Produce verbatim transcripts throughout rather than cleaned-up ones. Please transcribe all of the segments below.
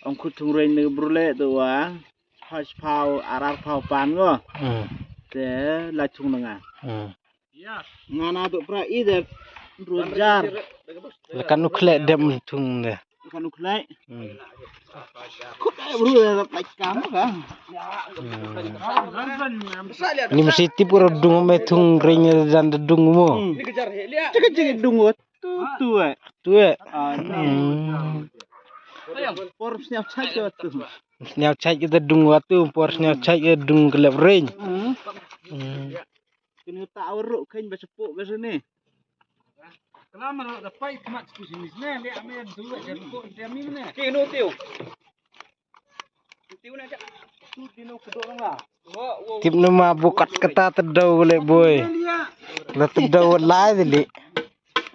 Ong khut thung reng ne bru le tu wa. Hoi pau arar pau pan go. Hmm. Te la thung nga. Hmm. Nga na tu pra i de rojar. La kan u khlek dem thung de. Kan u khlek. Hmm. Khut ai bru de pai kam ka. Hmm. Ni mesti tip ro dung me thung reng dan dung mo. Hmm. Cik cik dung ot. Tu, tu, eh. Tu, eh. Ah, hmm. Por sniaw chai ke tu. Sniaw chai ke tu dung wa tu, por sniaw chai ke dung ke lep ring. Hmm. Hmm. Kini ta awru khen ba sepuk ba sini. Kelam ro da pai mat sku sini sini, le ame tu, eh, sepuk dia mi ne. Kini tiu. Tip nama bukat kata tedau le boy. La tedau lai dili.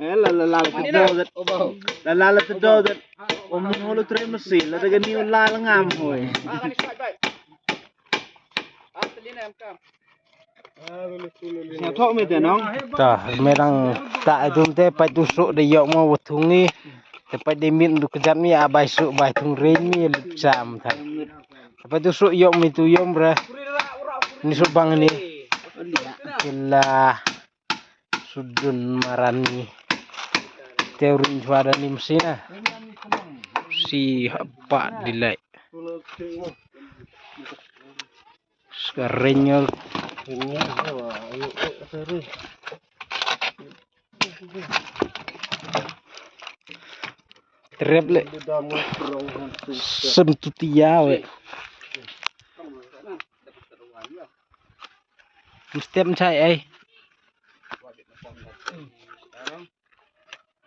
Eh, la la la tedau dat. La la la tedau dat. Om holo tre masi la daga ni la ngam hoi. Sia thok me te nong. Ta me dang ta dum te pai tu sok de yok mo wathung ni. Te pai de min du kejat mi a bai sok bai thung reng mi lut sam ta. Te pai tu sok yok mi tu yom bre. Ni sok bang ni. Kila sudun marani. Te urin chwa da ni masi na. Si hapa dilai. Sekarang. Trep le. Sem tu tia we. Mesti em chai ai.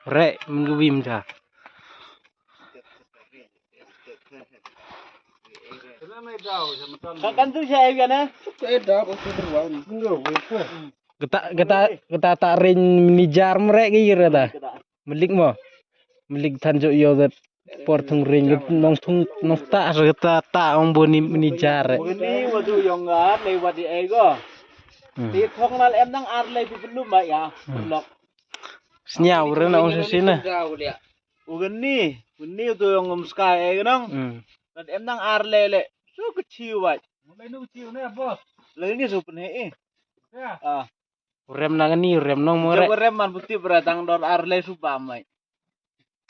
Re, minggu bim cha. Kan tu saya kan eh? Kata kata kata tak ring manager mereka kira ta. Melik mo. Melik thanjo yo dat por thung ring nong thung nong ta kata ta ong boni manager. Ni wadu yong ngat lewat di ego. Hmm. Ti thong mal em nang ar le bi belum ba ya. Hmm. Lok. Sniaw re na ong sisi na. Ugen ni, ugen ni tu yong um sky eh nong. Hmm. Rat em nang ar le le. Su ke chiu wai. Mulai nu chiu ne bos. Lai ni su pen he eh. Ya. Ah. Rem nang ni, rem nong mo re. Jab rem man putih beratang dor ar le su ba mai.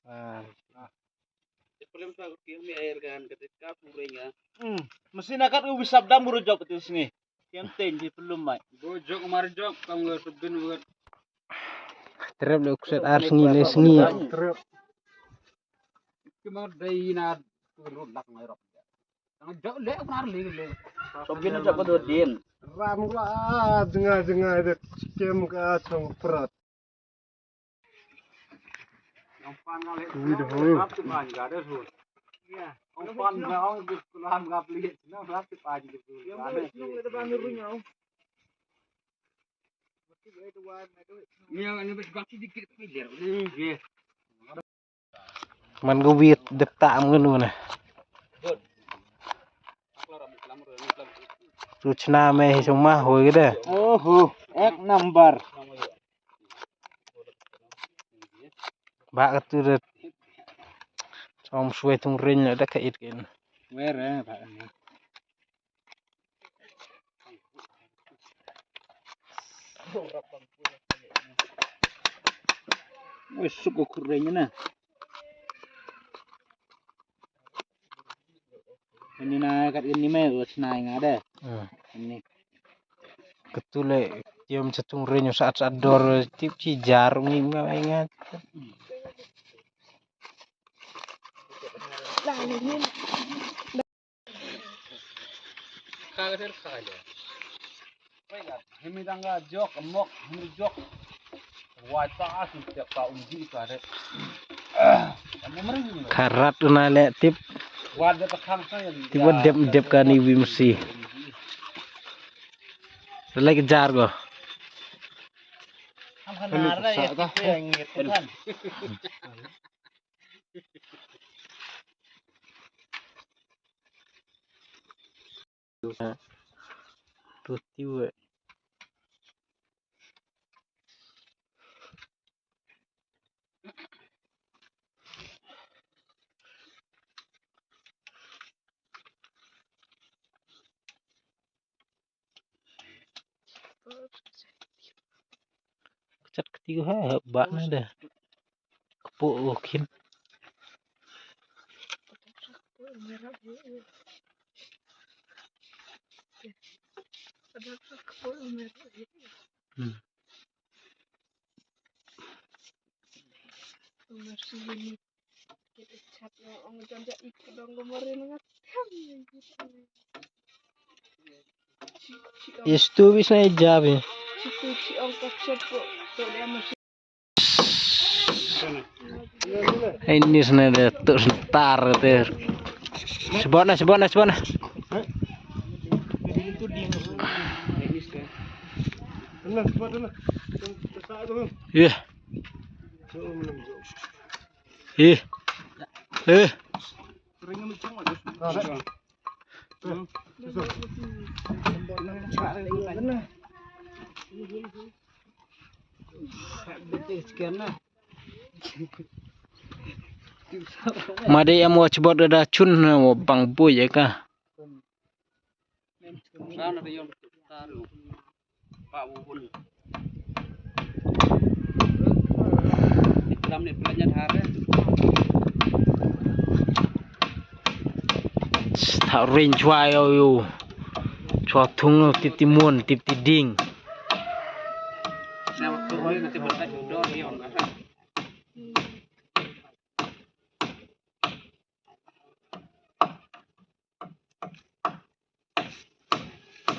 Ah. Problem sa ko kiang mi air gan kete ka pure nga. Hmm. Mesti nakat ko wisap dam buru jop tu sini. Kiam ten ji pelum mai. Go jok mar jok kam nge tebin nge. Trep le ukset ar sngi le sngi. Trep. Kima dei na turun lak ngai rok. Tang jok le mar le le. Tebin jok ko din. Ram la jenga jenga de kem ka chong prat. Ui, dah, ui. Man ko wit dep ta am ngano na. Tu chna me hi suma hoi gede. Oho, ek number. Ba ka tu de. Som suai tung rin le da ka it kin. Wer eh ba ni. Wes suku kering na. Ini na kat ini mai wes na ingat deh. Hmm. Ini. Ketule tiom setung renyo saat saat dor tip ci jarum ni mai ingat. Karat una le tip. Tip wa dep dep kani wi masi. Lagi jar go. Ti ha ha ba na da. Kpu u khin. Hmm. Istu bis na ijabi. Ini sene de tu sentar de. Sebona, sebona, sebona. Iya. Iya. Iya. Made em watch bot da chun na wa bang bu ya ka. Tha ring chwa yo yo. Chwa thung tip ti mun tip ti ding.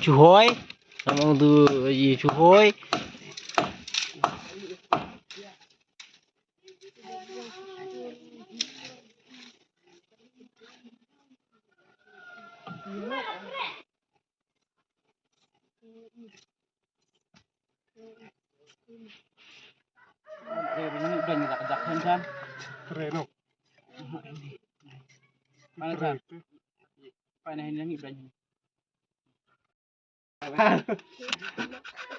Chuhoi. Samang tu ye chuhoi.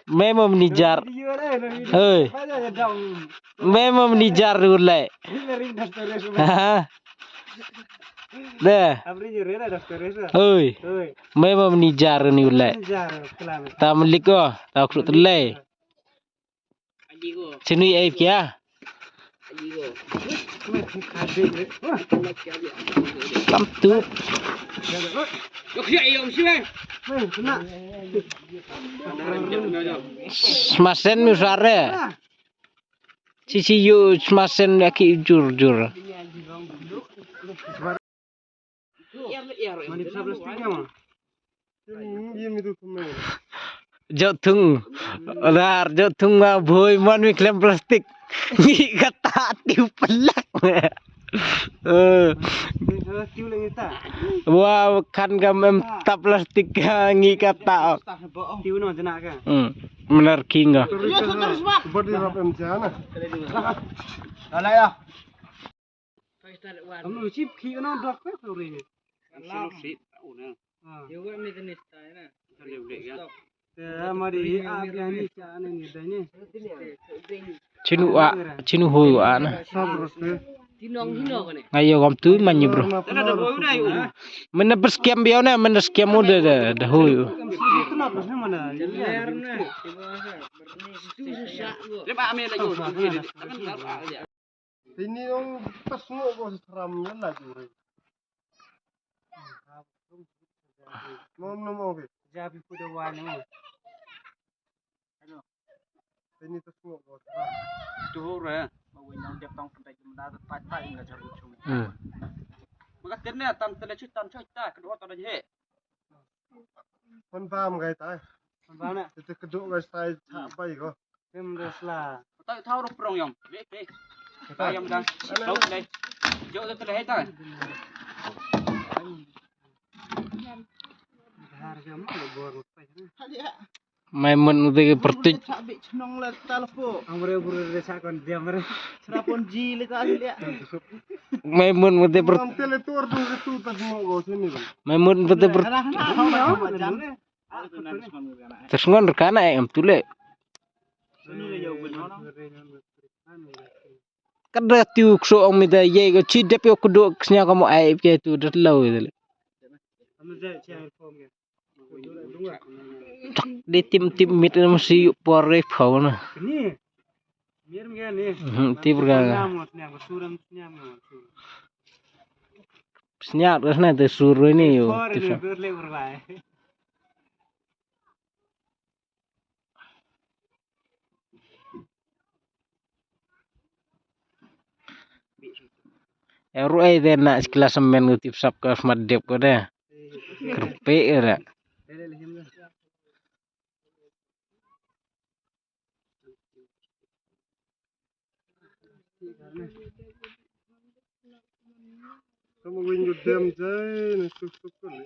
Memo manager. Hei. Memo manager dulu. Ha. Deh. Hei. Memo manager ni ulai. Tam liko, tak sut lei. Sini ai kia. Tam tu. Smasen mi sare. Sisi yu smasen aki jur jur. Mani plastik ya ma. Jot thung. Lar jot thung ma bhoi man mi klem plastik. Ngi kata tiu pelak. Eh. Tiu lagi ta. Wa kan gam em ta plastik ka ngi kata. Tiu no jena ka. Hmm. Menar kinga. Body rap em jana. Ala ya. Kamu chip khi no dok pe sorry ni. Sino si tahu na. Ah. Yoga mi tenis ta na. Tadi udah ya. Ya mari a biani cha ne ni dai ni. Chinu a, chinu hu a na. Sab rus ne. Tinong hino kane. Ngayo gam tu manyi bro. Tana da boyu na yu. Mena pers kiam biau na, mena kiam udah da da hu yu. Kenapa sih mana? Jalan na. Leba ame da yu. Ini ong tas ngo ko seram ngan la ju. Mom no mo ke. Ja bi ku da wa no. Ini tas ngo ko seram. Tu re. Ma wi nang dep tong pentai jumda ta ta ta ing la jaru chung. Hmm. Maka tene tam tele chu tam chu ta kedua ta da je. Pon bam gai tai. Pon bam na. Te kedok gai tai cha bai ko. Kem resla. Tai thau ro prong yong. Be be. Tai yong dang. Tau dai. Jo te te tai. Har ga ma le bor pai. Maimun udah ke pertuj. Maimun udah per. Tersngon rekana em tule. Kada tiu kso ong mida ye ko chi dep yo kudo ksnya kamo ai ke tu dat lau. Tak di tim tim mit na mesti yuk pore phau na. Mhm, tip ka. Sniap ka sniap te sur ni yo. Tip sa. Eru ai de na sekelas semen ko tip sap ka smat dep ko de. Kerpe era. Kamu win ju dem jai ni suk suk tu ni.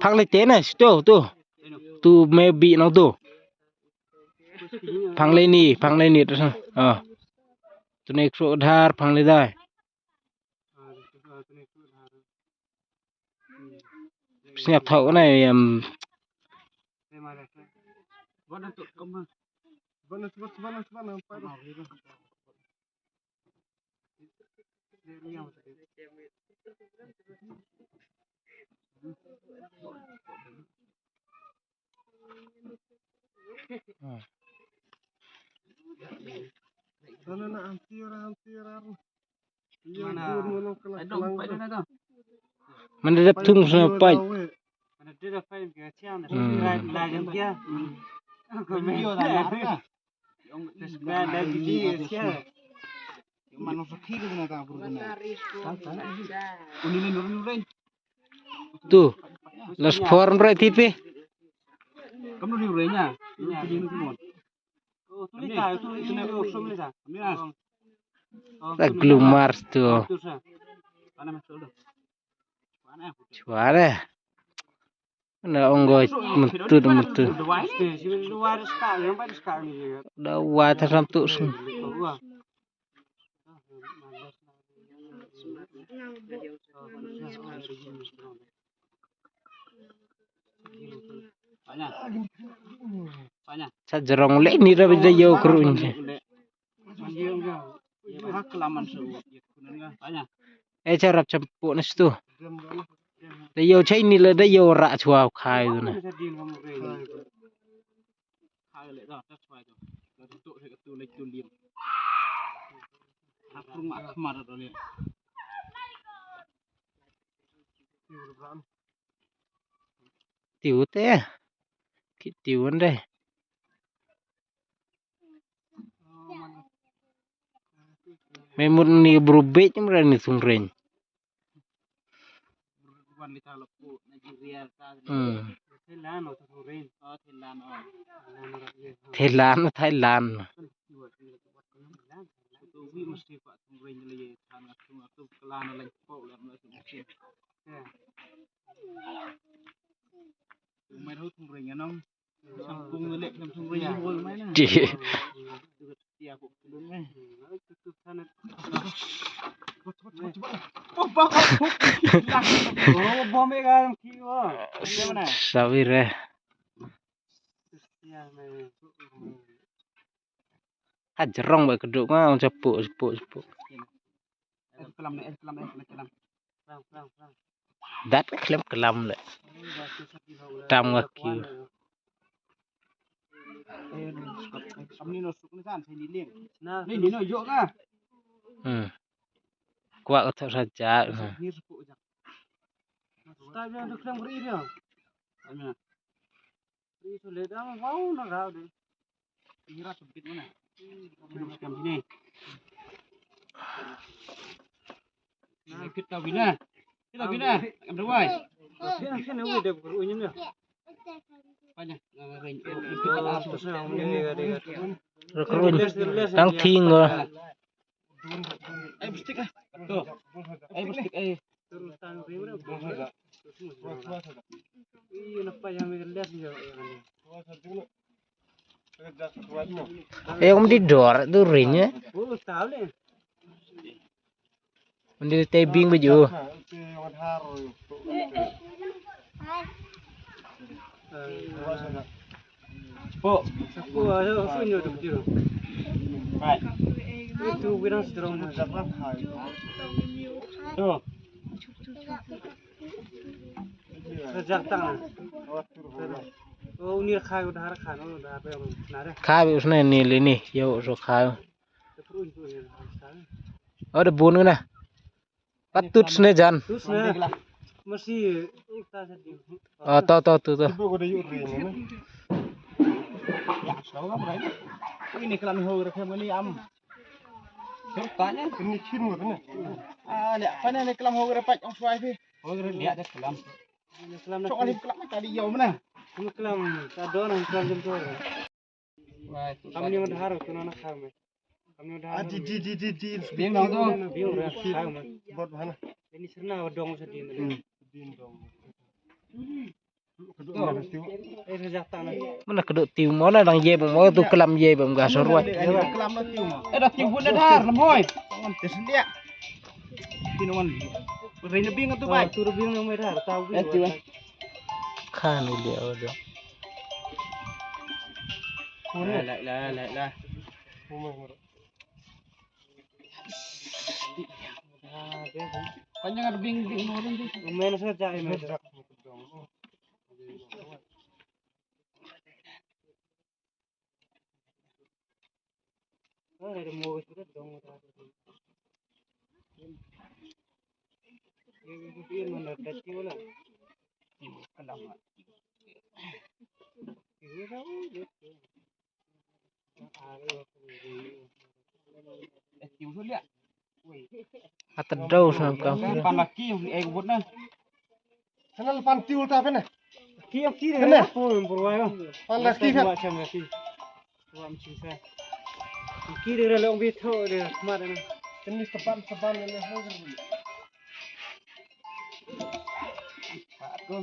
Pang le te na sto tu. Tu maybe no tu. Pang le ni, pang le ni tu sa. Ah. Tu ne kro dhar pang le dai. Sniap thau na em. Mana dap thung sa pai. Hmm. Tu, las form re tipe. Ta glumar tu. Chware. Na ong go mentu da mentu. Da wa ta sam tu sung. Sa jrong le ni ra bi da yo kru ni. E cha rap champuk na stu. Da yo chai ni le da yo ra chwa khai du na. Tiu te. Ki tiu ande. Me mut ni bru bej mra ni sung reng. Hmm. Thailand, Thailand. Sabi re. Ha jrong ba keduk nga ong chapu chapu chapu. Dat klem kelam le. Tam nga kiu. Hmm. Kwah ka thok saja. Tang thing. Eh, um di dor tu ring eh. Um di te bing baju. Rajak tang na. O, uni kha u dahar kha no, dahar pe na re. Kha bi usne ni li ni, yo so kha. Te pru ni tu ni kha. O de bun na. Patut sne jan. Tu sne. Masi uta sa di. O to to tu tu. Ibu ko de yu ri ni na. Ini kelam ho re khem ni am. Serta ni. Ini chin mo ne. Ah, le apa ni kelam ho re pat ong suai phi. Ho re liat de kelam. Kelam na. Chok ni kelam tadi yau mana. Kelam ta don kelam jam tu. Wah, tu Kam ni madhar tu na kham. Kam ni madhar. Ah, di di di di di. Biang dong tu. Biang dah kham. Bot bhana. Ini serna dong sedih. Hmm. Din dong. Kedua mana tu? Eh, rajak tang na. Mana kedok tiu mo na dang ye mo tu kelam ye bam ga sorwat. Kelam na tiu mo. Eh, dah tiu pun dah dar lemhoi. Tangan tersedia. Ti nongan. Rin bing tu bai. Tu bing nang mai dar tau. Eh, tiu. Kan dia ada. La la la la. Panjang ada bing bing nongan tu. Main saja, main saja. Ata dau sam kam. Pan laki, eh, bot na. Sana pan tiu ta pene. Ki ki de na pun purwai. Pan laki kan. Ki de long bi tho de mat na. Kini sepan sepan ne. Aku.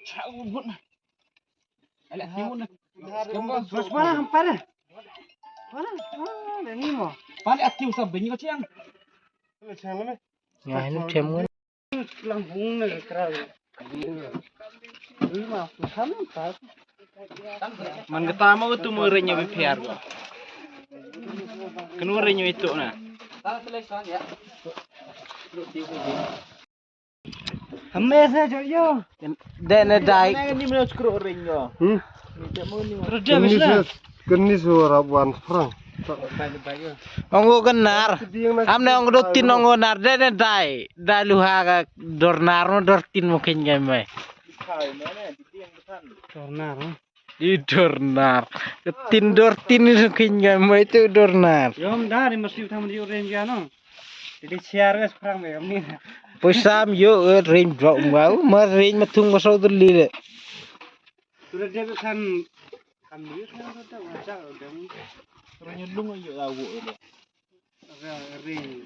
Chau bot na. Ala timun na. Bos mana hampa na. Mana? Ah, ni mo. Pale atiu sa benyi ko chiang. Ala chiang lame. Ya, ini chem kan. Lang bung na kra. Ni ma, hampa. Man kata mau tu mau renya bipiar. Kenu renya itu na. Hames na jol yo. Dek ne dai. Ni melo skru ring yo. Hmm. Terus dia Kini mislah. Su, kini su rap wan sprang. Ong ko kenar. Am ne ong do tin ong ko nar dek ne dai. Dai luha ka dor nar mo dor tin mo kin ngai mai. Dor nar mo. I dor nar. Tin dor tin ni su kin ngai mai tu dor nar. Yom da ni mesti utang di ring ya no. Jadi share wes perang me ni. Poisa am yo, eh, ring jok mau, ma ring ma thung ma so tu li le. Sudah dia kan kan ni kan sudah wajah udah. Ring lung yo ya wo le. Ring.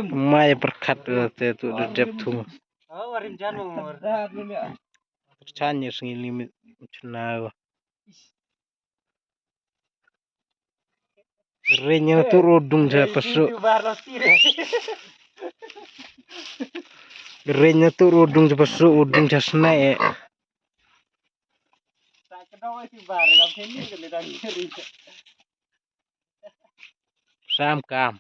Mai perkat te tu da dep thung. Oh, warim jan mo. Perchan ni sngi limit chna. Renya tu rodung ja pasu. Renya tu rodung ja pasu, rodung ja snae. Sam kam.